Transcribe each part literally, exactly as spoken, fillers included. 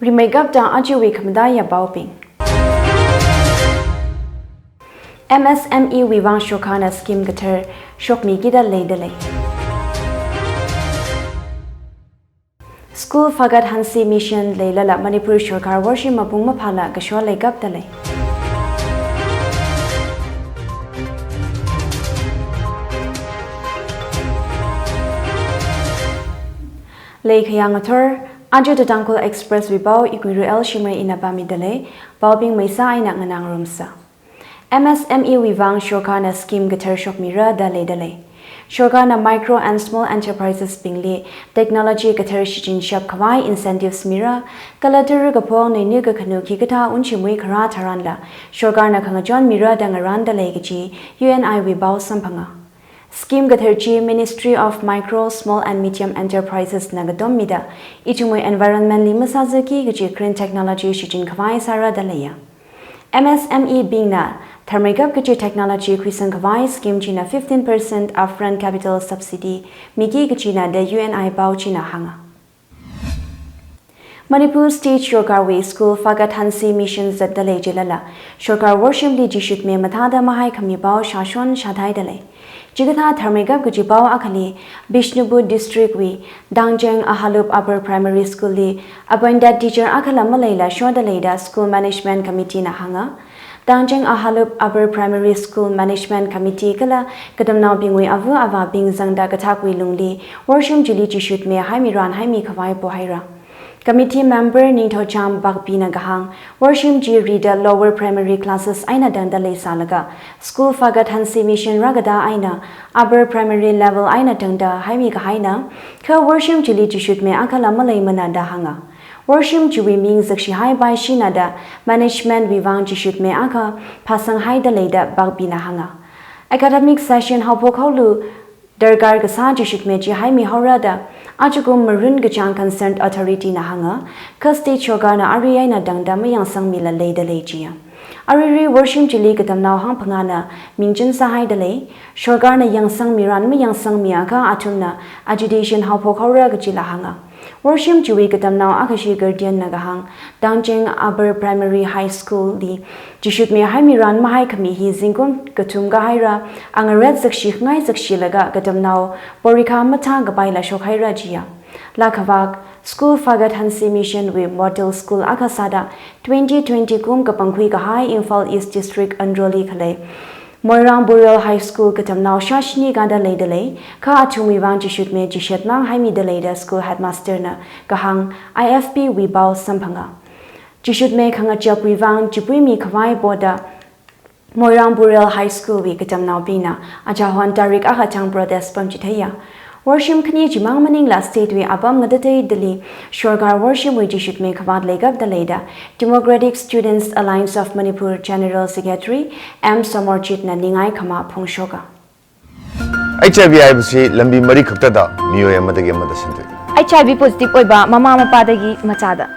Rimeikapta ajawui khamataiya paobing. M S M E wui vang sorkarna scheme kathar shokmikida leidalei. School Faghat Hanse Mission leilala Manipur sorkar worshim mapung maphāla kashok leikapdalei. Leikhayang athor, aja The Tangkhul Express wui pao Ikuiru L Shimray ina pāmidalei, paobing maisa eina nganāngarumsa. M S M E wui vang sorkarna scheme kathar shokmira da leidalei. Sorkarna micro and small enterprises bingli technology kathar shichinshap khavai incentives mira, kala tara kaphok nuinui kakhanu khikathā unshimwui kharā tharanla sorkarna khangachon mira da ngarāndalei kaji U N I wui pao samphanga. Scheme kathar chi Ministry of Micro, Small and Medium Enterprises na katommida, ithumwui environment li masāzaki kaji green technology shichin khavai sāra da leiya. M S M E bingna tharmeikap kaji technology khuisang khavai scheme china fifteen percent upfront capital subsidy miki kajina da U N I pao china hānga. Manipur State Sorkar wui School Faghat Hanse Mission zatdalei jilala, sorkar worshimli jishutme mathāda mahaikhami pao shāshon shāthaidalei. Chikathā tharmeikap kaji pao akhali, Bishnupur District wui Dangjeng Ahalup Upper Primary School li appointed teacher akhala maleila shokdaleida School Management Committee na hānga. Dangjeng Ahalup Upper Primary School Management Committee kala katamnaobingwui ava avābing zangda kathakwui lungli worshim chili jishutme haimi ranhaimi khavai pohaira. Committee member Ningthoucham Bakpina kahāng, worshim chi rida lower primary classes eina tangda leisālaga, School Faghat Hanse Mission rākatā eina upper primary level eina tangda haimi kahaina, kha worshim chili jishutme akhala maleimana da hānga. Worshim chiwui ming zakshihai paishina da management wui vang jishutme akha phāsanghaidalei da Bakpina hānga. Academic session haophok haolu darkar kasā jishutme chi haimi haora da ajakum marun kachāng concerned authority na hānga, kha state sorkarna arui eina tangda mayangsangmila leidalei jiya. Aruirui worshim chili katamnao hangphangāna mingchin sāhaidalei, sorkarna yangsangmi ran mayangsangmi akha athumna agitation haophok haora kajila hānga. Worshim chiwui katamnao akhashi guardian na kahāng, Dangjeng Upper Primary High School li jishutme haimi ran mahaikhami hi zingkum kathum kahaira, angaret zakshi khangai zakshilaga katamnao porikha mathā kapaila shokhaira jiya. Lakhavak, School Faghat Hanse Mission wui model school akha sāda twenty twenty kum kapangkhui kahai Imphal East District Andro li khalei Moirang Burel High School katamnao shāshini kāda leidalei, kha athumwui vang jishutme jishatmang haimidalei da school headmaster na kahāng I F P wui pao samphanga. Jishutme khangachapwui vang chipuimi khavai poda Moirang Burel High School wui katamnaobingna achahon tarik akha thang protest pamchitheiya. Worshim khani chimang maningla state wui apam ngatateidali sorkar worshimwui jishutme khavāt leikapdaleida Democratic Students Alliance of Manipur General Secretary M Somorjit na ningai khama phongshoka. H I V ꯍꯥꯏꯕꯁꯤ ꯂꯝꯕꯤ ꯃꯔꯤ ꯈꯛꯇꯗ ꯃꯤꯑꯣꯏ ꯑꯃꯗꯒꯤ ꯑꯃꯗ ꯁꯟꯗꯣꯛꯏ꯫ H I V positive ꯑꯣꯏꯕ ꯃꯃꯥ ꯃꯄꯥꯗꯒꯤ ꯃꯆꯥꯗ꯫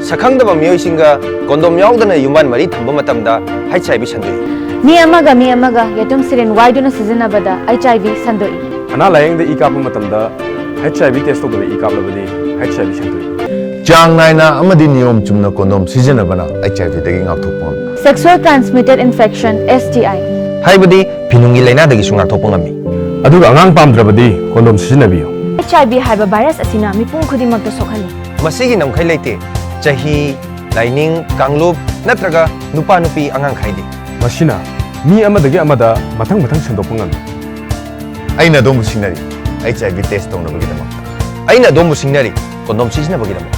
ꯁꯛꯈꯪꯗꯕ ꯃꯤꯑꯣꯏꯁꯤꯡꯒ condom ꯌꯥꯎꯗꯅ ꯌꯨꯝꯕꯥꯟ ꯃꯔꯤ ꯊꯝꯕ ꯃꯇꯝꯗ H I V ꯁꯟꯗꯣꯛꯏ꯫ ꯃꯤ ꯑꯃꯒ ꯃꯤ ꯑꯃꯒ ꯌꯦꯇꯨꯝ syringe ꯋꯥꯏꯗꯨꯅ ꯁꯤꯖꯤꯟꯅꯕꯗ H I V ꯁꯟꯗꯣꯛꯏ꯫ ꯑꯅꯥ ꯂꯥꯌꯦꯡꯗ ꯏ ꯀꯥꯞꯄ ꯃꯇꯝꯗ H I V test ꯇꯧꯗꯅ ꯏ ꯀꯥꯞꯂꯕꯗꯤ H I V ꯁꯟꯗꯣꯛꯏ꯫ ꯆꯥꯡ ꯅꯥꯏꯅ ꯑꯃꯗꯤ ꯅꯤꯌꯣꯝ ꯆꯨꯝꯅ condom ꯁꯤꯖꯤꯟꯅꯕꯅ H I V ꯗꯒꯤ ꯉꯥꯛꯊꯣꯛꯄ ꯉꯝꯃꯤ꯫ Sexual transmitted infection, S T I꯫ ꯍꯥꯏꯕꯗꯤ ꯐꯤꯅꯨꯡꯒꯤ ꯂꯥꯏꯅꯥꯗꯒꯤꯁꯨ ꯉꯥꯛꯊꯣꯛꯄ ꯉꯝꯃꯤ꯫ ꯑꯗꯨꯒ ꯑꯉꯥꯡ ꯄꯥꯝꯗ꯭ꯔꯕꯗꯤ condom ꯁꯤꯖꯤꯟꯅꯕꯤꯌꯨ꯫ H I V ꯍꯥꯏꯕ virus ꯑꯁꯤꯅ ꯃꯤꯄꯨꯝ ꯈꯨꯗꯤꯡꯃꯛꯇ ꯁꯣꯛꯍꯜꯂꯤ꯫ ꯃꯁꯤꯒꯤ ꯉꯝꯈꯩ ꯂꯩꯇꯦ꯫ ꯆꯍꯤ, ꯂꯥꯏꯅꯤꯡ, ꯀꯥꯡꯂꯨꯞ ꯅꯠꯇ꯭ꯔꯒ ꯅꯨꯄꯥ ꯅꯨꯄꯤ ꯑꯉꯥꯡ ꯈꯥꯏꯗꯦ꯫ ꯃꯁꯤꯅ ꯃꯤ ꯑꯃꯗꯒꯤ ꯑꯃꯗ ꯃꯊꯪ ꯃꯊꯪ ꯁꯟꯗꯣꯛꯄ ꯉꯝꯃꯤ꯫ ꯑꯩꯅ ꯑꯗꯣꯝꯕꯨ ꯁꯤꯡꯅꯔꯤ, H I V test ꯇꯧꯅꯕꯒꯤꯗꯃꯛꯇ꯫ ꯑꯩꯅ ꯑꯗꯣꯝꯕꯨ ꯁꯤꯡꯅꯔꯤ, condom ꯁꯤꯖꯤꯟꯅꯕꯒꯤꯗꯃꯛ꯫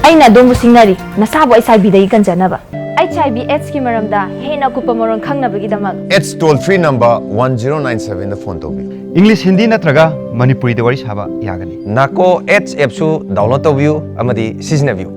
ꯑꯩꯅ ꯑꯗꯣꯝꯕꯨ ꯁꯤꯡꯅꯔꯤ, ꯅꯁꯥꯕꯨ H I V ꯗꯒꯤ ꯀꯟꯖꯅꯕ꯫ H I V AIDS ꯀꯤ ꯃꯔꯝꯗ ꯍꯦꯟꯅ ꯑꯀꯨꯞꯄ ꯃꯔꯣꯜ ꯈꯪꯅꯕꯒꯤꯗꯃꯛ AIDS toll free number one zero nine seven ꯗ phone ꯇꯧꯕꯤꯌꯨ꯫ English, Hindi ꯅꯠꯇ꯭ꯔꯒ ꯃꯅꯤꯄꯨꯔꯤꯗ ꯋꯥꯔꯤ ꯁꯥꯕ ꯌꯥꯒꯅꯤ꯫ NACO AIDS app ꯁꯨ download ꯇꯧꯕꯤꯌꯨ ꯑꯃꯗꯤ ꯁꯤꯖꯤꯟꯅꯕꯤꯌꯨ꯫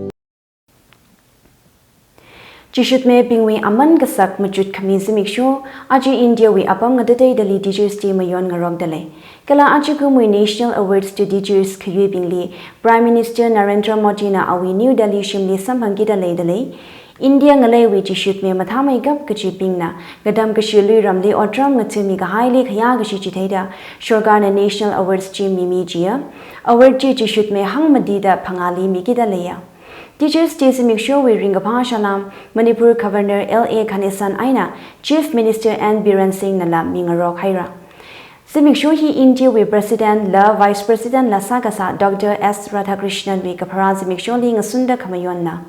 Jishutmebingwui aman kasak machut khami zimiksho, aja India wui apam ngatateidali Teachers' Day mayon ngarokdalei. Kala ajakumwui National Awards to Teachers khayuibingli Prime Minister Narendra Modi na awui New Delhi shimli samphangkida leidalei. India ngaleiwui jishutme mathāmeikap kachibingna katam kashi luiramli otram ngathami kahaili khayā kashi chitheida sorkarna National Awards chi mimi jiya. Award chi jishutme hangmatida phangāli mikida leiya. Teachers' Day zimikshowui ringkaphā salam Manipur Governor L A Ganesan eina Chief Minister N Biren Singh nala mingarok haira. Zimiksho hi India wui President la Vice President la sākasā Doctor S Radhakrishnan wui kapharā zimiksholi ngasunda khamayonna.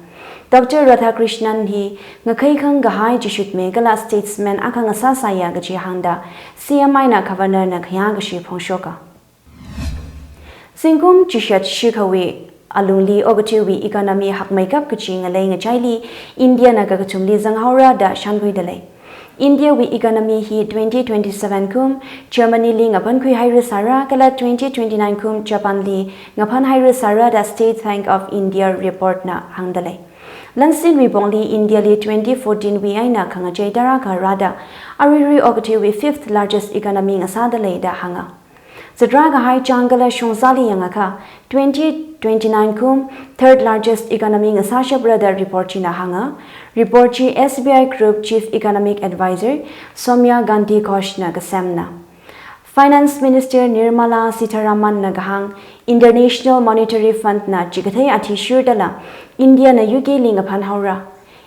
Doctor Radhakrishnan hi ngakheikhang kahai chishutme kala statesman akha ngasāsāya kaji hāngda C M eina Governor na khayā kashi phongshoka. Zingkum chishat shikhawui alungli okathuiwui economy hakmeikap kachi ngalei ngachaili India na kakathumli zanghaora da shānkhuida lei. India wui economy hi twenty twenty-seven kum Germany li ngaphankhui haira sāra kala twenty twenty-nine kum Japan li ngaphan haira sāra da State Bank of India report na hāngda lei. Lansinwui pongli India li twenty fourteen wui eina khangachei tarākha rāda aruirui okathuiwui fifth largest economy ngasāda lei da hānga. Zatrā kahai chang kala shongzali yangakha, twenty twenty-nine kum third largest economy ngasāshapra da report china hānga. Report chi S B I Group Chief Economic Advisor Soumya Gandhi Ghosh na kasemna. Finance Minister Nirmala Sitharaman na kahāng, International Monetary Fund na chikathei athishurdala India na U K li ngaphan haora.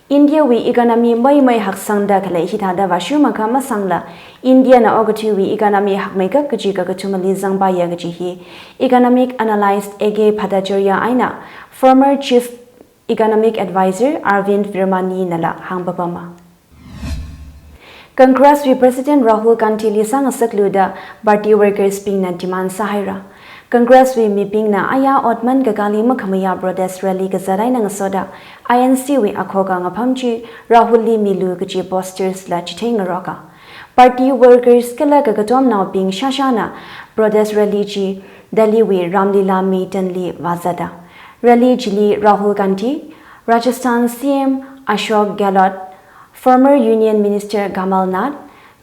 India wui economy meimei haksangda khalei hithāda vāshumakha masangla, India na okathuiwui economy hakmeikap kachi kakathumali zangpaiya kaji hi Economic Analyst A K Bhattacharya eina former Chief Economic Advisor Arvind Virmani nala hāngpapama. Congress wui President Rahul Gandhi li sāngasaklu da party workers bingna demand sāhaira. Congress wui mibingna aya otman kakāli makhamayā protest rally kazat eina ngasoda I N C wui akhoka ngapham chi Rahul li milu kaji posters la chitheingaroka. Party workers kala kakatomnaobing shāshāna protest rally chi Delhi wui Ramlila Maidan li vāzata. Rally chili Rahul Gandhi, Rajasthan C M Ashok Gehlot, former Union Minister Kamal Nath,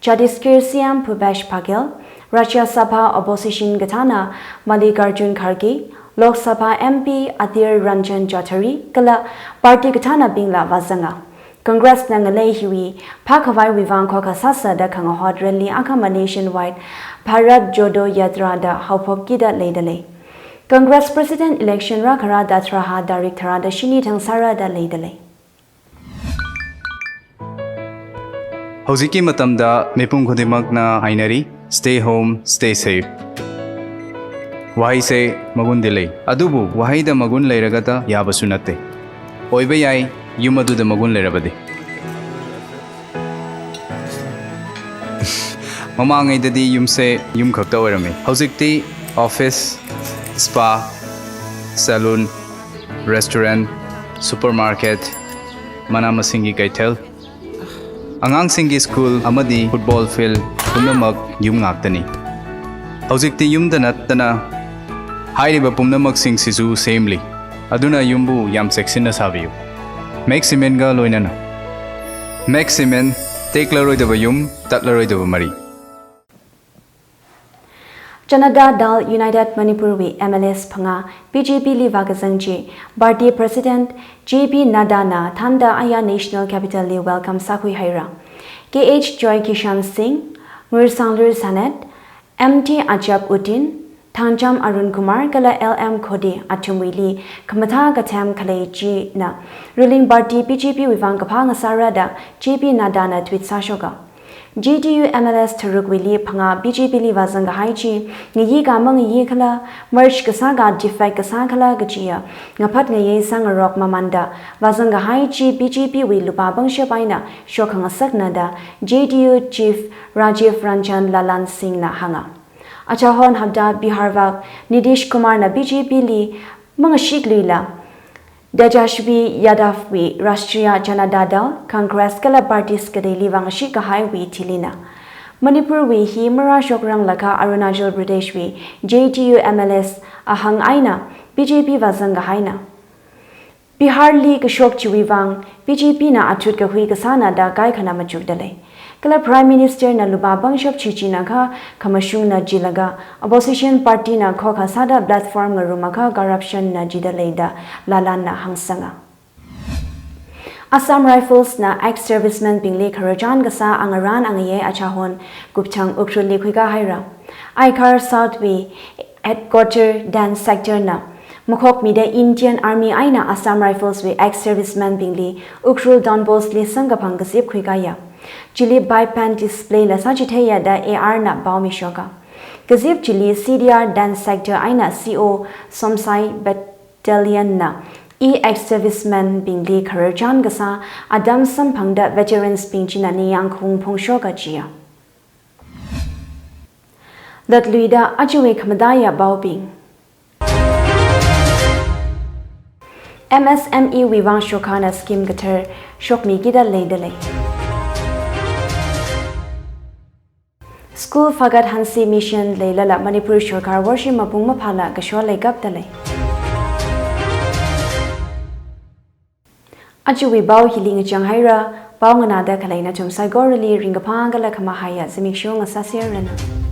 Chhattisgarh C M Bhupesh Baghel, Rajya Sabha opposition kathāna Mallikarjun Kharge, Lok Sabha M P Adhir Ranjan Chaudhary kala party kathānabingla vāzanga. Congress na ngalei hiwui phākhavaiwui vang khokha sāsa da khangahot rally akhama nationwide Bharat Jodo Yatra da haophokkida leida lei. Congress President election rākharā Dasara tarik tharāda shini thang sāra da leida lei. Hꯧjikki matamda mipum khudingmakna hainari, stay home, stay safe. Waheise magundi lei. Adubu waheida magun leiragata yābasu natte. Oiba yai, yum aduda magun leirabadi. Mamangaidadi yumse yum khakta oirame. Hojikti office, spa, salon, restaurant, supermarket, mana masinggi kaithel, angangsinggi school amadi football field pumnamak yum ngaktani. Hojikti yumda nattana hairiba pumnamaksing sisu semli. Aduna yumbu yam cheksinna sābiyu. Max Cement ga loinana. Max Cement, teklaroidaba yum, tatlaroidaba mari. Janata Dal United Manipur wui M L As phangā B J P li vākazang chi, party President J P Nadda na thānda aya National Capital li welcome sākhui haira. K H Joy Kishan Singh, Ngursanglur Sanet, M T Ajab Uddin, Thangjam Arun Kumar kala L M Khode athumwuili khamathā kathem khalei china ruling party B J P wui vang kaphā ngasāra da J P Nadda na tweet sāshoka. J D U M L As tharukwuili phangā B J P li vāzang kahai chi, ngayika mangayi khala, merge kasāka defect kasā khala kajiya ngaphat ngayei sāngarok mamanda, vāzang kahai chi B J P wui lupā pangshap eina shok khangasakna da J D U Chief Rajiv Ranjan Lalan Singh na hānga. Achahon hapta Bihar vak Nitish Kumar na B J P li mangashikluila, Tejashwi Yadav wui Rashtriya Janata Dal, Congress kala parties kateili vāngashik kahaiwui thilina. Manipur wui hi marāshokranglakha Arunachal Pradesh wui J D U M L As ahang eina B J P vāzang kahaina. Bihar li kashok chiwui vang B J P na athut kahui kasāna da kaikhana machukda lei. Kala Prime Minister na lupā pangshap chi chinakha khamashungna jilaga opposition party na khokha sāda platform ngarumakha corruption na jida lei da Lalan na hāngsanga. Assam Rifles na ex-servicemen bingli khararchan kasā angarān angayei achahon kupchang Ukhrulli khuikā haira. Aikhar South wui headquarter Dance Sector na Makhokmida Indian Army eina Assam Rifles wui ex-serviceman bingli Ukhrul Don Post li samkaphang kazip khuikāya. Chili bipand display la sāchitheiya da A R na pao mishoka. Kazip chili C D R Dance Sector eina C O Somsai Battalion na ex-serviceman bingli khararchan kasā atam samphangda veterans bing china ningyāng khaung phongshoka jiya. Latluida ajawui khamataiya paobing. M S M E wui vang sorkarna scheme kathar shokmikida leida lei. School Fagad Hanse Mission leilala Manipur sorkar worshim mapung maphāla kashol leikapda lei. Ajawui pao hili ngachang haira, pao nganāda khalei nathum saikorali ringkaphā kala khamahaiya zimiksho ngasāserranu.